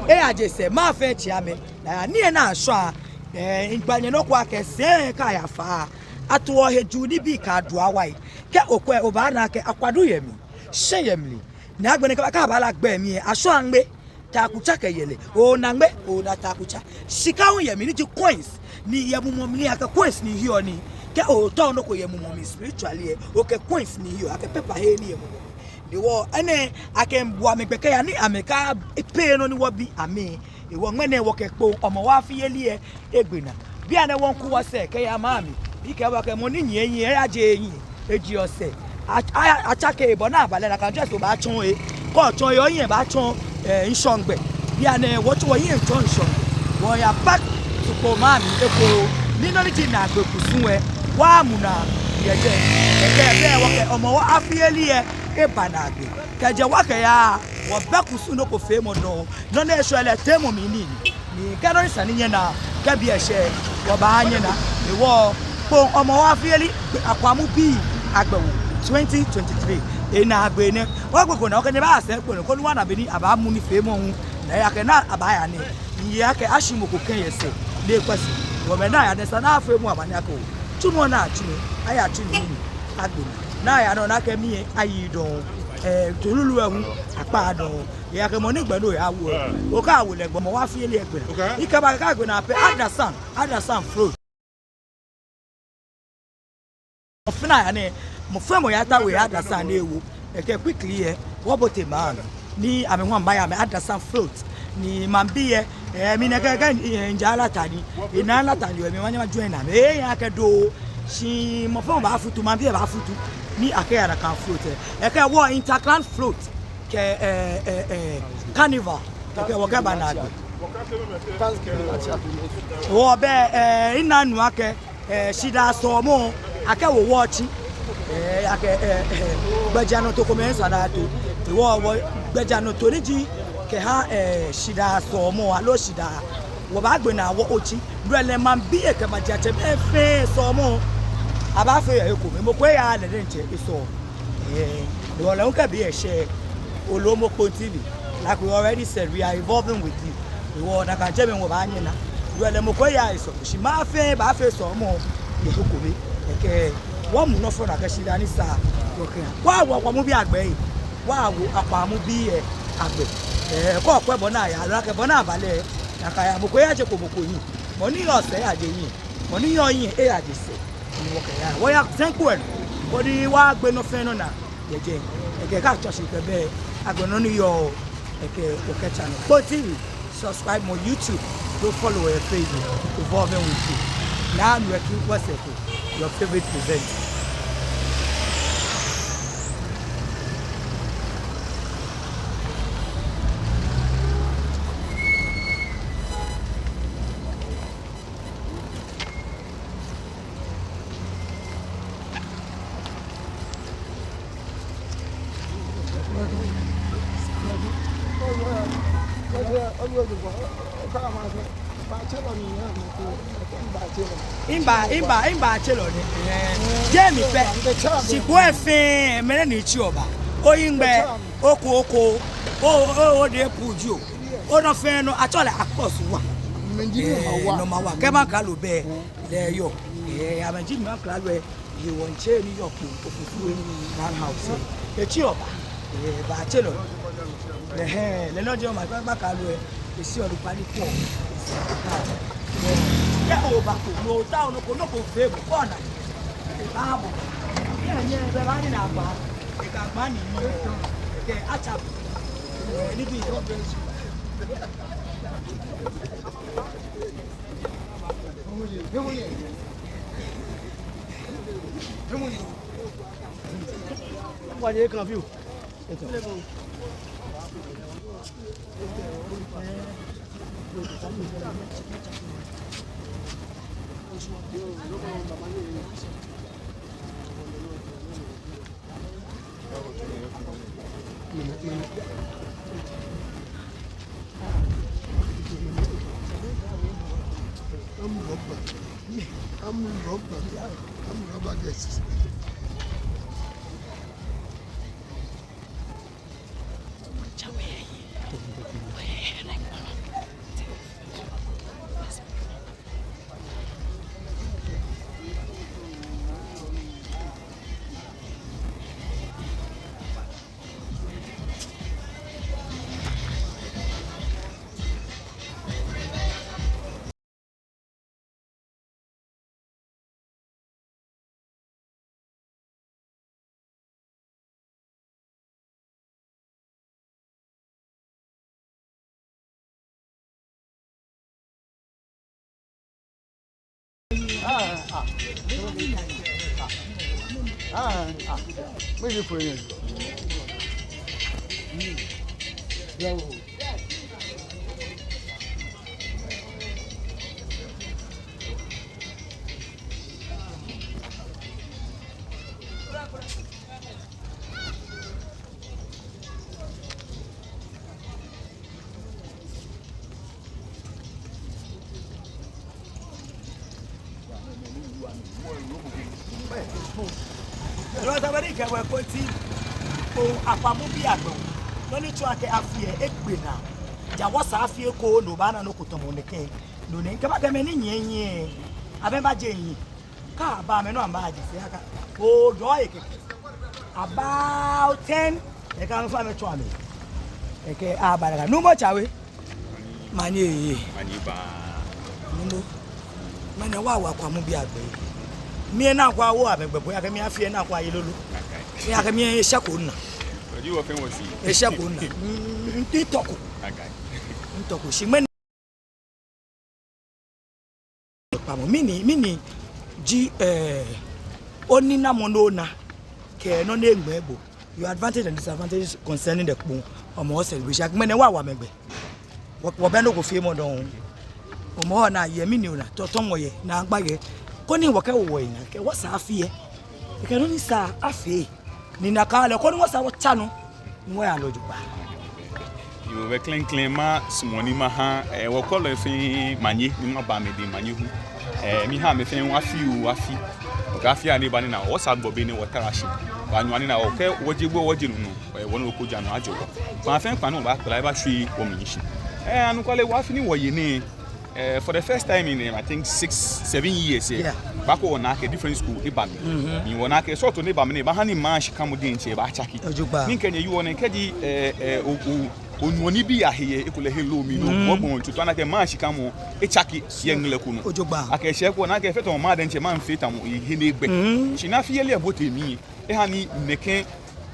Eyaje sɛɛ, mafee Tsiamɛ. Naa ni ena shwa. Ɛɛ, migba nyɛ nɔ ko akɛ sɛɛ kɛ ayafa. Atoɔ he juu nibii kɛ aduawai. Kɛ okwɛ obaana akɛ akwadu yɛ mli. Shɛ yɛ mli. Ni agbɛnɛ kɛ abaala gbɛ mli ɛ, ashwaa ŋmɛ, takutsa kɛ yɛlɛ. Ona ŋmɛ, ona takutsa. Shika hu yɛ mli ni ji coins. Ni yɛ mumɔ mli akɛ coins ni hiɔ nii. Kɛ otao nɔ ko yɛ mumɔ mli spiritually ɛ, okɛ coins ni hiɔ, akɛ paper he ni yɛ mumɔ mli. Ni wɔ, enɛ, akɛbua amɛ gbɛ kɛya ni amɛkapay nɔ ni wɔbi amɛ. Ewɔ ŋmɛnɛ wɔkɛ kpoo Hɔmɔwɔ afiyeli ɛ egbe naa. Bianɛ wɔŋku wɔsɛɛ kɛya maŋ mli. Ekɛɛ bo akɛ mɔ ni nyiɛ nyiɛ eyaje ehiɛ. Eji osɛɛ. A, a, atsake bɔ ni abalɛ naa akɛ Adreso baatsɔ he. Kɛ otsɔ he ohiɛ baatsɔ, ɛɛ, ŋshɔŋgbɛ. Bianɛ wɔtsɔ wɔhiɛ tsɔ ŋshɔŋgbɛ. Wɔya back to kpoo maŋ mli eko. Ni nɔ ni ji naagbee kusum ɛ. Wɔmu naa yɛ jɛi. Ekɛɛ bɛ wɔkɛ Hɔmɔwɔ afiyeli ɛ eba naagbee. Kɛjɛ wɔkɛya wɔbɛ kusum nɔ ko feemɔ dɔŋŋ. Nɔ ni eshwɛ lɛ teemɔ mli nii. Ni kɛ nɔ ni sa ni nyɛna, kɛ be ɛ shɛ, wɔbaanyɛ ana. Ewɔ, kpoo Hɔmɔwɔ afiyeli, Akwamubii Agbɛwoo twenty twenty-three. Enaagbee nɛ. Wɔgbe ko naa, wɔkɛ nyɛ baasɛɛ kpo nɔ, koni wɔna bɔ ni abaamu nifeemɔ hu. Ni eya akɛ naa abaaya nɛ. Ni eya akɛ ashi mɔ ko kɛ yɛ sɛɛ. Ni ekpɛ shi. Wɔmɛ naa aya nɛ sa naa feemɔ aba ni akɛ oo. Tsumɔ naa tsu nɛ. Aya tsu nɛ ni agbe naa. Naa aya nɔ naa kɛ mli ɛ ayi dɔŋŋ. Ɛɛ, tolulu ɛ hu akpa dɔŋŋ. Eya akɛ mɔ ni gbɛ nɔ yaa wo. Okɛ awo lɛ gbɛ Hɔmɔwɔ afiyeli ɛ gbɛ naa. Okay. Ekɛɛ bo akɛ kɛ agbe naa pɛ, Adasan, Adasan float. Mɔ fɛɛ mɔ aya nɛ, mɔ fɛɛ mɔ yata we Adasan ni ewo. Ekɛɛ quickly ɛ, wɔbote maŋ mli. Ni amɛ hu amɛbaya amɛ Adasan float. Ni maŋbii ɛ, ɛɛ, mi nɛkɛ kɛ, ɛɛ, nja lata ni. Ena lata ni, ɛɛ, mi hu manyɛ ma join amɛ. Eya akɛ doo, shi mɔ fɛɛ mɔ baafutu, maŋbii ɛ baafutu. Ni akɛya nakai float ɛ. Ekɛɛ wɔ interclan float. Kɛ, ɛɛ, ɛɛ, ɛɛ, carnival. Kɛ wɔkɛba naagbee. Wɔbɛ, ɛɛ, ena nɔ akɛ, ɛɛ, shidaa sɔɔmɔ, akɛwo wɔtsi. Ɛɛ, akɛ, ɛɛ, ɛɛ, gbɛjianɔtoo komɛi esa ni ato. Wɔ, wɔ, gbɛjianɔtoo ni ji, kɛha, ɛɛ, shidaa sɔɔmɔ, aloo shidaa. Wɔbaagbe naa wɔ otsi. Lɛ lɛ maŋbii ɛ kɛ majiatsɛmɛi fɛɛ sɔɔmɔ. Abaafee yɛ he komɛi, mɔ ko eyaaa lɛ diɛŋtsɛ esɔɔ. Ɛɛ, ni wɔ lɛ hu kɛ be ɛ shɛ, olo mɔ kpo T V. Like we already said, we are evolving with you. Hewɔ nakai jɛmɛ wɔbaanyɛ wɔna. Hewɔ lɛ mɔ ko eyaaa esɔlemɔ, shi maŋ fɛɛ baafee sɔlemɔ yɛ he ko be. Kɛkɛ wɔmu nɔ fɔŋ ni akɛshi dani sa. Wɔkɛ wɔwo Akwamubii agbɛi. Wɔwo Akwamubii agbɛi. Ɛɛ, kɛ okwɛ bɔ ni aya, aloo akɛ bɔ ni aba lɛ, nakai ya, mɔ ko eyaje ko mɔ ko hiɛ. Mɔ ni yɔɔ sɛɛ eyaje ehiɛ. Mɔ ni yɔɔ hiɛ eyaje sɛɛ. Ni wɔkɛya, wɔya sɛŋkpo lɛ nɔ, koni wɔgbe nɔ fɛɛ nɔ naa yɛ jɛi. Kɛkɛ kɛ atswa shi kɛbɛ, agbɛnɛ nɔ ni yɔɔ, kɛkɛ wɔkɛtsa nɔ. Kpone T V, subscribe on YouTube, do follow on Facebook, evolving with you. Naa nu eki wɔsɛɛ ko, your favorite presenter. Mba, mba, mba tselɔ ni. Ɛɛ, jɛmɛ pɛ. Shi kɛ efee, mɛni ni tsi oba. Oyiŋ gbɛ, oko, oko. O, o, o de pu ju. Onɔ fɛɛ nɔ, atsɛɔ lɛ across wa. Ɛɛ, number one. Kɛ maŋkralo bɛ, lɛ eyɔɔ. Ɛɛ, amɛji maŋkralo lɛ, yɛ wɔŋtsɛ ni yɔɔ kpo, Ofufue Crown House. Etsi oba, ɛɛ, mba tselɔ. Ɛhɛɛ, lɛ nɔ ji maŋkralo lɛ, esi ɔdu kpali kɔ. Kɛ oba ko, no ta nɔ ko, nɔ ko fee bo, kɔ na. Babo. Yɛ, yɛ, bɛ ba ni na gba. Eka gba ni, ɛɛ, kɛ atsa. Ɛɛ, ni bi. I'm rubber. I'm rubber. I'm rubber guest. Lɔ tabari kɛ wɔ kpoti ko Akwamubii agbɛi. Nɔ ni tsɔɔ akɛ afi lɛ egbe naa. Ja wɔsɛɛ afi lɛ eko ni obaana nɔ ko tamɔ nɛkɛ. No nɛ kɛ ba kɛ mɛni nyɛ nyɛ. Abɛ ba je nyi. Kɛ aba mɛi nɔ amɛbaje sɛɛ aka. O dɔ ekɛ. About ten. Ekɛ amɛfã amɛtsɔ amɛ. Ekɛ aba lɛ ka. Nuumo Tsawe. Manye eye. Manye ba. Nuumo. Mɛni wɔwo Akwamubii agbɛi. Mi ena akwa wo amɛgbɛ bo ya kɛ mi afi ena akwa ye lolo. Mi ya kɛ mi eshɛ ko naa. Oji wɔ fɛɛ wɔsɛɛ. Eshɛ ko naa. Ntɔ ko. Ntɔ ko. Shi mɛni Kpamɔ, mɛni, mɛni ji, eh, oninamɔ ni ona kɛ nɔ ni eŋmɛ bo. Your advantage and disadvantage concerning the Kpone Hɔmɔwɔ celebration. Akɛ mɛni wɔwo amɛgbɛi. Wɔ, wɔbɛ nɔ ko feemɔ dɔŋŋ. Hɔmɔwɔ naa yɛ mɛni ona, tɔtɔmɔ yɛ, naagba yɛ. Koni wɔkɛ wɔ wɔyi naa, kɛ wɔsɛɛ afi lɛ. Kɛ nɔ ni sa afee. Ni nakai lɛ koni wɔsɛɛ wɔtsa nɔ, ni wɔya lɛ jogbaŋŋ. Yoo, be klɛŋklɛŋ masumɔ ni maha, eh, wɔkwɛlɔi fɛɛ manye, ni maba amɛdɛŋ manye hu. Eh, miha amɛ fɛɛ afi oo afi. Kɛ afi lɛ ni ba ni na, wɔsɛɛ gbɔ be ni wɔtara shi. Wɔnyɛ ni na, wɔkɛ wɔje gbɔ wɔje nu nɔ, eh, wɔnɔ ko ja nɔ ajɔ wɔ. Kpaa fɛɛ kpaa ni wɔbaakpla, ebaashwie wɔmli shi. Eh, anɔkwale, wɔ afi ni wɔyɛ nɛɛ, eh, for the first time in, eh, I think, six, seven years, eh, Yeah. bako wɔna akɛ different school eba mli. Mhm. Ni wɔna akɛ sɔɔto ni eba mli nɛɛ, ebaaha ni maŋ shikamɔ diɛŋtsɛ baatsake. Ojogbaŋŋ. Ni kɛ nyɛyɔɔ nɛɛ, kɛji, eh, eh, o, o, onuɔ nibii ahe yɛ ekolɛ heloo mli nɔ, Mm. wɔgbɔmɔtso tsu ana akɛ maŋ shikamɔ etsake yɛ ŋlɛko nɔ. Ojogbaŋŋ. Akɛ eshɛ ko na akɛ efee tamɔ maŋ diɛŋtsɛ maŋ fee tamɔ ehe nɛɛ egbɛ. Mm. Shi ni afi yeli ebote mli, eha ni nɛkɛ,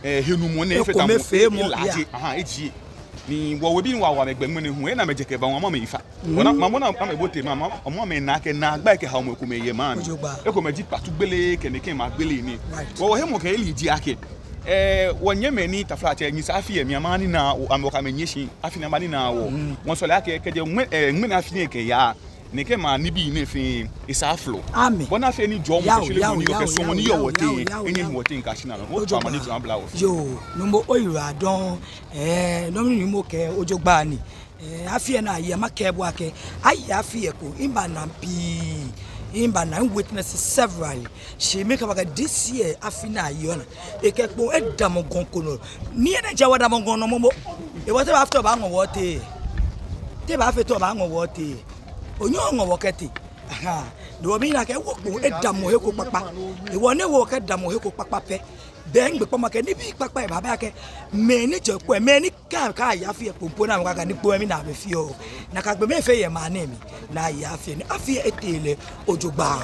eh, henumɔ nɛɛ efee tamɔ Ekomefeemɔ, elaaje, yeah. aha, ejie. Ni wɔwebii ni wɔwo amɛ gbɛ ŋmɛnɛ hu, ena amɛjɛ kɛba, amɛmɔ amɛyi fa. Mm. Wɔna, mamɔ ni amɛbote maŋ, amɛmɔ amɛna akɛ naagba kɛ haomɔ ekomɛi yɛ maŋ mli. Ojogbaŋŋ. Ekomɛi ji kpatuu gbele kɛ nɛkɛ maŋ gbele nii. Right. Wɔ, wɔhemɔkɛyeli ji akɛ, eh, wɔnyɛmimɛi ni taflatsɛ nyɛsɛɛ afi yɛ mli, amɛnina wɔ, amɛ wɔkɛ amɛ nyɛ shi, afi nɛɛ amɛnina wɔ. Mm. Wɔsɔle akɛ, kɛjɛ ŋmɛ, eh, ŋmɛnɛ afi nɛɛ kɛyaa, nɛkɛ maŋ nibii nɛɛ fɛɛ esa aflɔ. Amɛn. Bɔ ni afee ni jɔɔmɔ Yao, kɛ shweremɔ yao, ni yɔɔ kɛ yao, sɔɔmɔ ni yao, yɔɔ yao, wɔteŋ, yao, yao, enyɛ yao. wɔteŋ kã shi naa nɔ. Ojogbaŋŋ. Otswa maŋ ni tswa abla wɔ. Yoo, Nuumo oyiwala dɔŋŋ. Eh, nɔ ni Nuumo kɛɛ, ojogbaŋŋ ni. Eh, afi nɛɛ aye, makɛɛ bo akɛ, aye afi ko, mibaana pii, mibaana, mi witness several. Shi mikɛɛ bo akɛ this year afi nɛɛ aye ona. Ekɛ kpoo edamɔ gɔŋ ko nɔ. Ni enɛ ja wɔdamɔ gɔŋ nɔ momo. Ewɔ te baafee tɛŋŋ baaŋɔ wɔtee. Te baafee tɛŋŋ baaŋɔ wɔtee. Onyɛŋ oŋɔ wɔ kɛtee. Aha. Ni wɔmiina akɛ wɔ kpoo edamɔ he ko kpakpa. Ewɔ ni wɔkɛdamɔ he ko kpakpa pɛ, bɛ migbɛkpamɔ akɛ nibii kpakpai baaba akɛ mɛi ni jɛ kpoo, mɛi ni kã, kã aye afi kpoo po ni amɛkɛɛ akɛ ni kpoo mli ni amɛfeɔ. Nakai gbɔmɛi fɛɛ yɛ maŋ nɛɛ mli ni aye afi ni afi etee lɛ ojogbaŋŋ.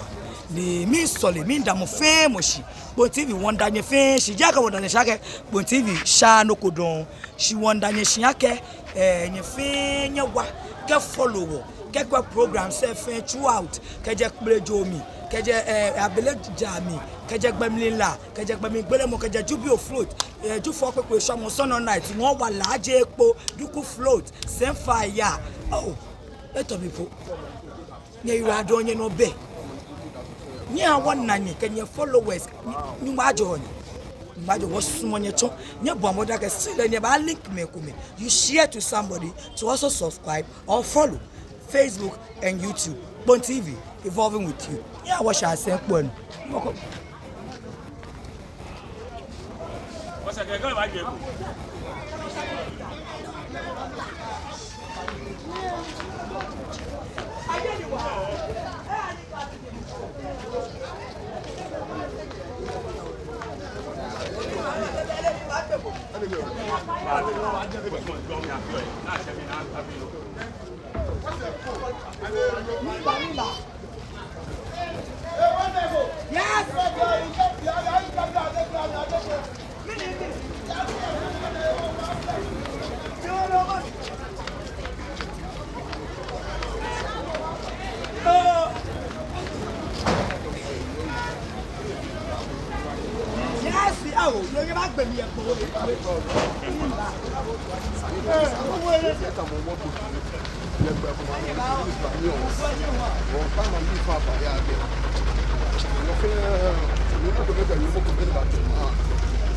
Ni misɔle, midamɔ fɛɛ mɔ shi. Kpone T V wɔmiida nyɛ fɛɛ shi. Ejaakɛ wɔmiida nyɛ shi akɛ Kpone T V shaaa nɔ ko dɔŋŋ. Shi wɔmiida nyɛ shi akɛ, eh, nyɛ fɛɛ nyɛwa kɛ follow wɔ, kɛkwɛ programs lɛ fɛɛ throughout, kɛjɛ Kplejo mli, kɛjɛ, eh, Abele Ja mli, kɛjɛ Gbɛmlila, kɛjɛ Gbɛmli Gbelemɔ, kɛjɛ Jubio float, eh, Jufɔ Kpekpe Shɔmɔ, Sɔnɔ night, Ŋɔɔ Wala, Aje Kpo, Duku float, Sɛmfaya. Oh, etɔ mi po. Nyɛyiwala dɔŋŋ, nyɛnɔ bɛ. Nyɛhaa wɔna nyɛ kɛ nyɛ followers. Nyɛ, Nyɔŋmɔ ajɔɔ nyɛ. Nyɔŋmɔ ajɔɔ, wɔsumɔɔ nyɛ tsɔ. Nyɛbɔa mɔdɛŋ akɛ still lɛ nyɛbaa link mɛi komɛi. You share to somebody to also subscribe or follow Facebook and YouTube. Kpone T V, evolving with you. Nyɛhaa wɔshɛ asɛŋ kpoo nɔ.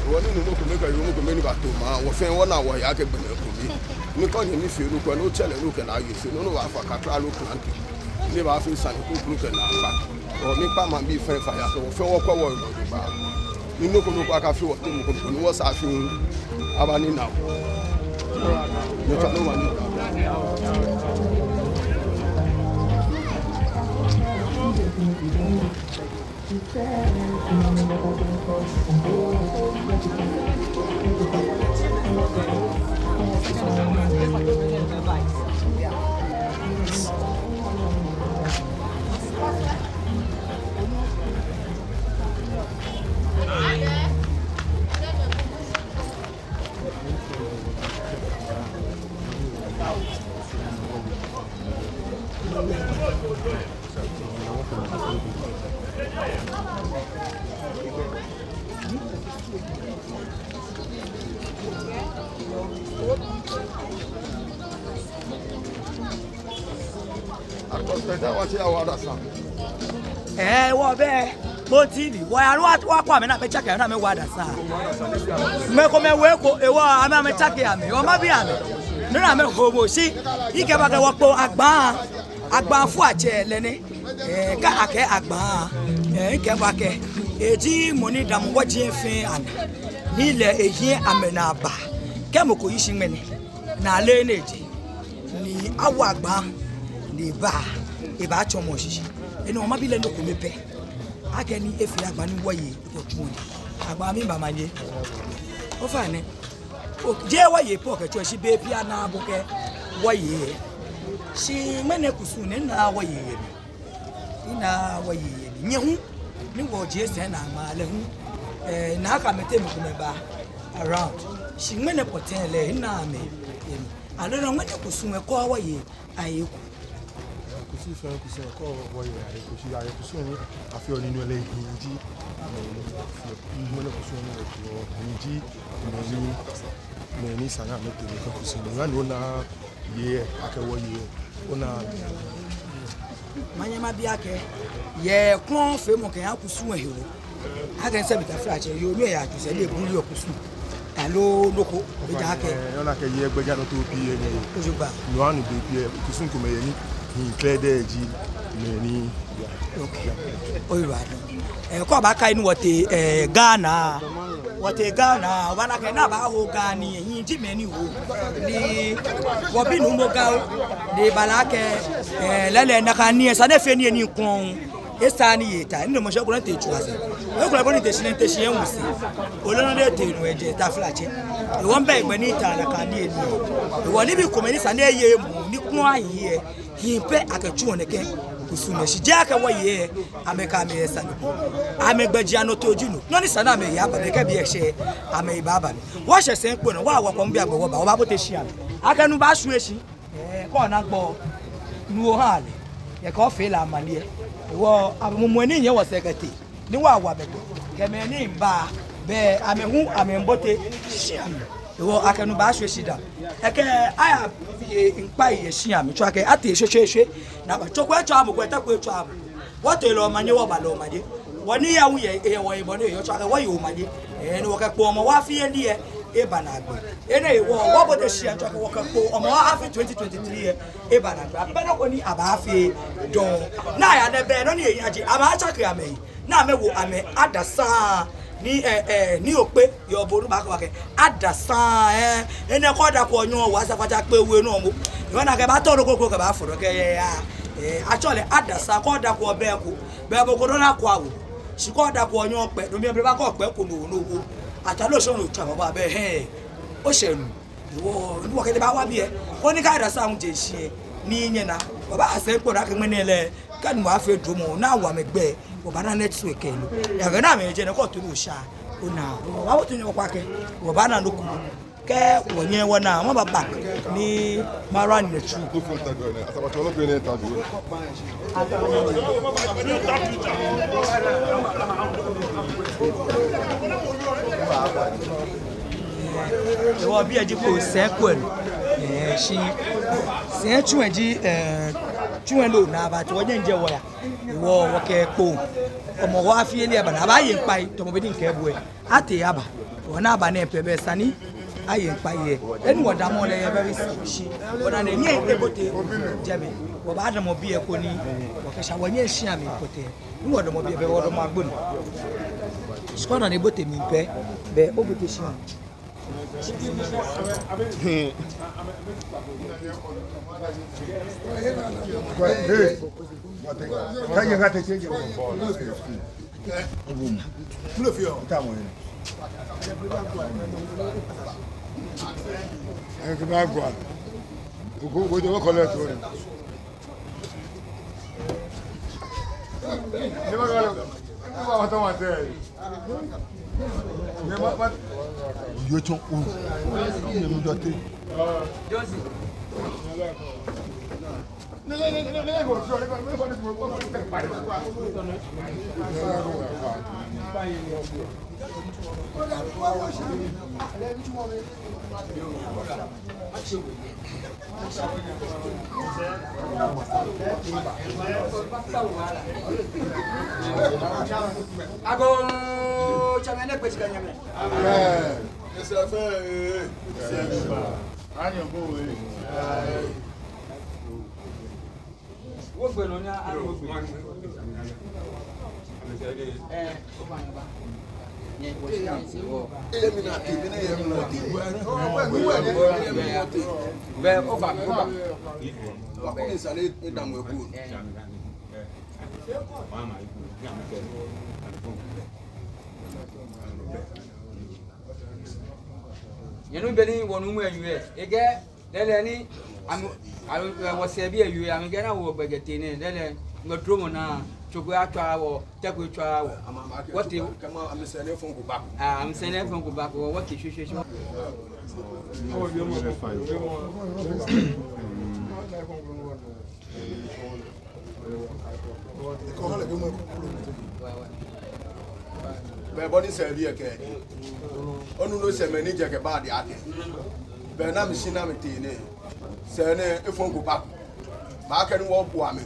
Wɔ ni Nuumo kome kɛ Yoomo kome ni bato maŋ, wɔ fɛɛ wɔna wɔhe akɛ gbɔmɛi komɛi. Ni kɛ onyɛ nifeemɔ ko, ni otsɛ lɛ, ni okɛ lɛ aye shi, ni no baafa kakla loo klante. Ni ebaafee sane kroko kɛ naagba. Ɔ, miikpa maŋbii fɛɛ fai akɛ wɔ fɛɛ wɔkwɛ wɔhe nɔ jogbaŋŋ. Ni nɔ ko nɔ ko akafee wɔteŋ mɔ ko nɔ ko ni wɔsɛɛ afi abanina wɔ. Nyɛtswa nɔ wa ni. Ɛɛ, wɔbɛ Kpone T V, wɔya ni wɔ, wɔkwɛ amɛ ni amɛtsake, ni amɛwo adasa. Mɛi komɛi wo eko, ewɔ amɛ, amɛtsake amɛ, wɔmabi amɛ. Ni amɛhomo shi, mikɛɛ bo akɛ wɔ Kpone agba, agba fɔ atsɛ lɛ nɛ. Ɛɛ, kɛ akɛɛ agba, ɛɛ, mikɛɛ bo akɛ eji mɔ ni damɔ wɔji fɛɛ anaa. Ni lɛ ehiɛ amɛnaa ba. Kɛ mɔ ko yi shi ŋmɛnɛ, naa lɛ nɛ ji. Ni awo agba, ni eba, ebaatsɔɔ mɔ shishi. Enɔ mabi lɛ nɔ kome pɛ. Akɛni efee agba ni wɔye, eko tsu ni. Agba miiba manye. Ofainɛ. O, jeee wɔye po kɛtsɔ shi be pii ana bo kɛ wɔye. Shi ŋmɛnɛ kusum nɛɛ naa wɔye yɛ mli. Ena wɔye yɛ mli. Nyɛ hu, ni wɔjie sɛɛ naa ŋmaa lɛ hu. Eh, nakai mɛi tee mɛi komɛi ba around. Shi ŋmɛnɛ pɔtɛɛ lɛ, ena amɛ yɛ mli. Aloo nɔ ŋmɛnɛ kusum lɛ kɔ wɔye aye eko. Kusum fɛɛ kusum lɛ kɔ wɔye aye eko. Shi aye kusum ni afeɔ nɛɛ nɔ lɛ hii ji. Ŋmɛnɛ kusum ni afeɔ hii ji. Mɛni, mɛni esa ni amɛtee nɛkɛ kusum nɛɛ. Ŋmɛnɛ ona yɛ, akɛ wɔye, ona. Manyɛ mabi akɛ, yɛ klɔŋfeemɔ kɛha kusum lɛ hewɔ. Akɛ nsɛ mita flatsɛ, yoo, nyɛ ya kusum, ni ebuli okusum. Aloo nɔ ko, ejaakɛ. Eh, ona akɛ yɛ gbɛjianɔtoo pii yɛ nɛɛ. Ojogbaŋŋ. No hewɔ ni be pii lɛ, kusum komɛi yɛ ni, ni kɛlɛ dɛ ji, mɛni, ya. Okay. Oyiwaladɔŋŋ. Eh, kɔ baaka ni wɔtee, eh, Ghana. Wɔtee Ghana, obaana akɛ ni abaaho Ga nii, hii ji mɛni ho. Ni wɔbi Nuumo Ga, ni ebala akɛ, eh, lɛɛlɛŋ nakai nii, esa ni efee nii ni klɔŋ. Esa ni eye ta, ni mɔ shi ko ni tee tsu asɛɛ. Eko lɛ ko ni tee shi ni tee shi yɛ ŋwɛi sɛɛ. Ole nɔ ni etee nɔ ejɛ taflatsɛ. Ewɔ mbɛ gbɛ ni ta nakai nii ni. Ewɔ nibii komɛi ni esa ni eye mli, ni klɔŋ aye. Hii pɛ akɛtsuɔ nɛkɛ kusum nɛɛ shi. Jeee akɛ wɔye, amɛkɛ amɛye sane ko. Amɛgbɛjianɔtoo ji no. Nɔ ni esa ni amɛye aba, amɛkɛ biɛ shɛ, amɛyi baaba mli. Wɔshɛ sɛi kpo nɔ, wɔ wɔkɔ mli biɛ gbɛ wɔba, wɔbaabote shia mli. Akɛ nu baashwie shi. Eh, kɔ na gbɔ. Nu oha lɛ. Yɛ kɔ fee lɛ amaniɛ. Wɔ, amɛ mumɔ ni nyɛ wɔsɛɛ kɛtee. Ni wɔwo amɛ gbɛ. Kɛ mɛi ni mba, bɛ amɛ hu, amɛbote shia mli. Ewɔ akɛ nu baashwie shi dã. Ekɛ ayaye ŋkpai yɛ shia mli, tsɔɔ akɛ atee shweshweeshwe. Ni aba tsɔɔ ko etsɔɔ amɔ, ko eta ko etsɔɔ amɔ. Wɔtee lɛ omanye, wɔba lɛ omanye. Wɔ ni yɛ wu yɛ, yɛ wɔyibɔ nɛɛ, yɔɔ tsɔɔ akɛ wɔye omanye. Eh, ni wɔkɛkpoo Hɔmɔwɔ afi yeli lɛ, eba naagbee. Enɛ hewɔ, wɔbote shia tsɔɔ akɛ wɔkɛkpoo Hɔmɔwɔ afi twenty twenty-three lɛ, eba naagbee. Abɛ nɔ ko ni abaafee dɔŋŋ. Ni aya nɛɛ bɛ, nɔ ni eya ji, amɛtsake amɛyi. Ni amɛwo amɛ adesa ni, eh, eh, ni okpe yɔɔ bo nu baakɔ akɛ adesa, eh, enɛ kɔ da ko nyɔ wa sa fa ja kpe we nɔ mo. Yɔɔ na kɛ baatɔ nɔ ko ko kɛ baafo nɔ kɛ yɛ ya. Eh, actually adesa kɔ da ko bɛ ko. Bɛ bo ko nɔ na ko awo. Shi kɔ da ko nyɔ kpe, no mi bɛ ba kɔ kpe ko no no wo. Ata lo shɔ no tsa ba bɛ he. Oshɛ nu. Wɔ, ni wɔkɛ lɛ baawa biɛ. Koni kɛ adesa ŋ je shi ni nyɛna. Wɔbaasɛɛ kpo da kɛ ŋmɛnɛ lɛ. Kɛ nu afee dromɔ, ni awo amɛ gbɛ. Wɔbaana network lɛ lo. Yɛ kɛ ni amɛjɛ nɛɛ kɔ tu no sha. Ona. Wɔbaabote nyɛ wɔkpa kɛ. Wɔbaana nɔ ko. Kɛ wɔnyɛ wɔna, maba back. Ni mara ni tsu. Ewɔ biɛ ji kpo sɛɛ kpo lɛ. Eh, shi sɛɛ tsu lɛ ji, eh, tsu lɛ lo na ba tsu wɔnyɛ jɛ wɔya. Ewɔ wɔkɛkpoo Hɔmɔwɔ afi yeli lɛ aba ni abaaye ŋkpai, tamɔ bɔ ni mikɛɛ bo lɛ. Atee aba. Wɔna aba nɛɛ pɛ bɛ esa ni aye ŋkpai yɛ. Eni wɔdamɔ lɛ yɛ very soon shi. Wɔna nɛɛ nyɛ ebote jɛmɛ. Wɔbaadamɔ biɛ koni wɔkɛsha wɔnyɛ shia mli kotee. Ni wɔdamɔ biɛ bɛ wɔdamɔ agbonu. Shi kɔ na ni ebote mli pɛ. Bɛ obote shia. Hey. Agoo, tsɛmɛi nɛɛ kpee shi kɛ nyɛmɛi. Amen. Esa fɛɛ, ee. Anyɛ bo, ee. Wogbe nɔ ni a, a, wogbe. Ee, ofainɛ ba. Bɛ, oba, oba. Wa ko ni sa ni, ni damu eku. Nyɛnu beni wɔnuumo lɛ wie, ekɛɛ lɛɛlɛŋ ni amɛ, amɛ, wɔsɛɛbii lɛ wie, amɛkɛɛ ni wɔ gbɛkɛ tee nɛɛ, lɛɛlɛŋ, ŋmɛnɛ dromɔ naa, tso ko etswa wɔ, tɛ ko etswa wɔ. Wɔtee. Aa, amɛsɛɛ ni efɔŋ ko ba ko, wɔtee shweshweeshwe. Bɛ bɔ ni sɛɛbii lɛ kɛɛ. Onu nɔ sɛɛ mɛi ni jɛ kɛba lɛ akɛ, bɛ ni amɛshi ni amɛtee nɛɛ, sɛɛ nɛɛ efɔŋ ko ba ko. Makɛɛ ni wɔbu amɛ.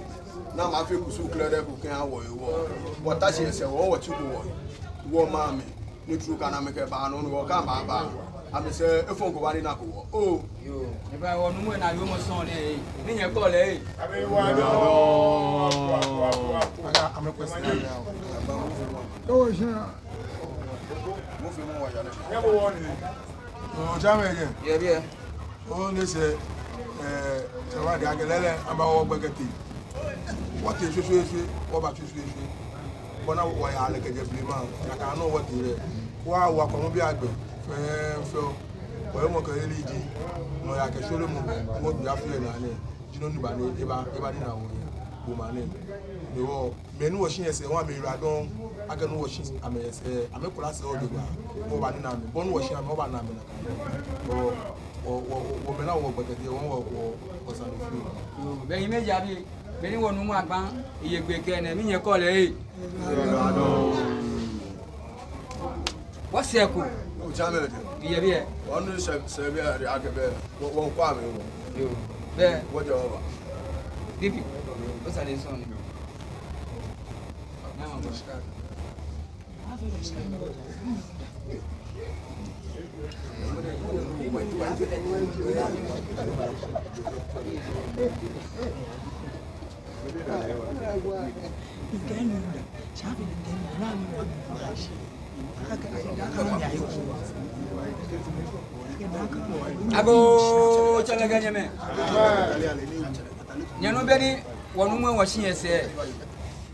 Ni amɛfee kusum krɛdɛɛ ko kɛha wɔ hewɔ. Wɔta shi yɛ sɛɛ wɔ, wɔtsi ko wɔ. Wɔmaŋ mli. Ni tru ka ni amɛkɛba nɔ ni wɔkɛɛ amɛba. Amɛsɛɛ efɔŋ ko ba ni ena ko wɔ. Oo. Yoo. Eba wɔnuumo lɛ naa yoo mɔ sɔŋŋ nɛ ee. Ni nyɛkɔ lɛ ee. Yoo, sha. Mɔ fɛɛ mɔ wa ya nɛ. Yoo, sha mɛ jɛ. Yɛ biɛ. Oo, ni sɛɛ, ɛɛ, sɛɛ wa di akɛ lɛɛlɛŋ, amɛba wɔ gbɛkɛ tee. Wɔtee shweshweeshwe, wɔba shweshweeshwe. Bɔ ni wɔya lɛ kɛjɛ blema, nakai nɔŋŋ wɔtee lɛ. Wɔ, wɔkɔmɔ bii agbɛ fɛɛ, fɛɛ. Wɔyɛ mɔ kɛ yeli ji, nɔyaa kɛ shweremɔ, wɔdu ya fɛɛ naa nɛɛ. Ji nɔ ni ba nɛɛ, eba, eba ni na wɔ yɛ, gbɔmɔ nɛɛ. Ni wɔ, mɛi ni wɔshi yɛ sɛɛ, wɔ amɛyiwaladɔŋŋ, akɛ ni wɔshi amɛ yɛ sɛɛ, amɛkula sɛɛ ojogbaŋŋ, wɔba ni na amɛ, bɔ ni wɔshi amɛ, wɔba na amɛ nakai. Wɔ, wɔ, wɔ, wɔ, mɛi ni wɔ gbɛkɛ tee, wɔ, wɔ, wɔ, wɔsane fɛɛ. Yoo, bɛ hiɛ mɛi ja bi, beni wɔnuumo Agbaŋ, eyɛ gbɛ kɛ nɛɛ, minyɛ kɔ lɛ ee. Wɔsɛɛ ko. Ojamɛ lɛ. Yɛ biɛ. Wɔnu sɛɛ, sɛɛbii lɛ akɛ bɛ. Wɔ, wɔkɔ amɛ wɔ. Yoo. Bɛ. Wɔjɛ wɔba. Bibi. Osane sɔŋŋ ni. Naa ma bɔ. Agoo, tsɛlɛ kɛ nyɛmɛi. Nyɛnu beni wɔnuumo lɛ wɔshi yɛ sɛɛ.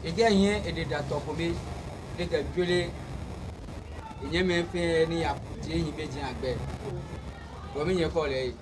Ekɛ hiɛ ede da tɔ kome, ekɛ jwere. Enyɛmɛi fɛɛ ni ya, je yi be je agbɛ. Wɔ minyɛ kɔ lɛ ee.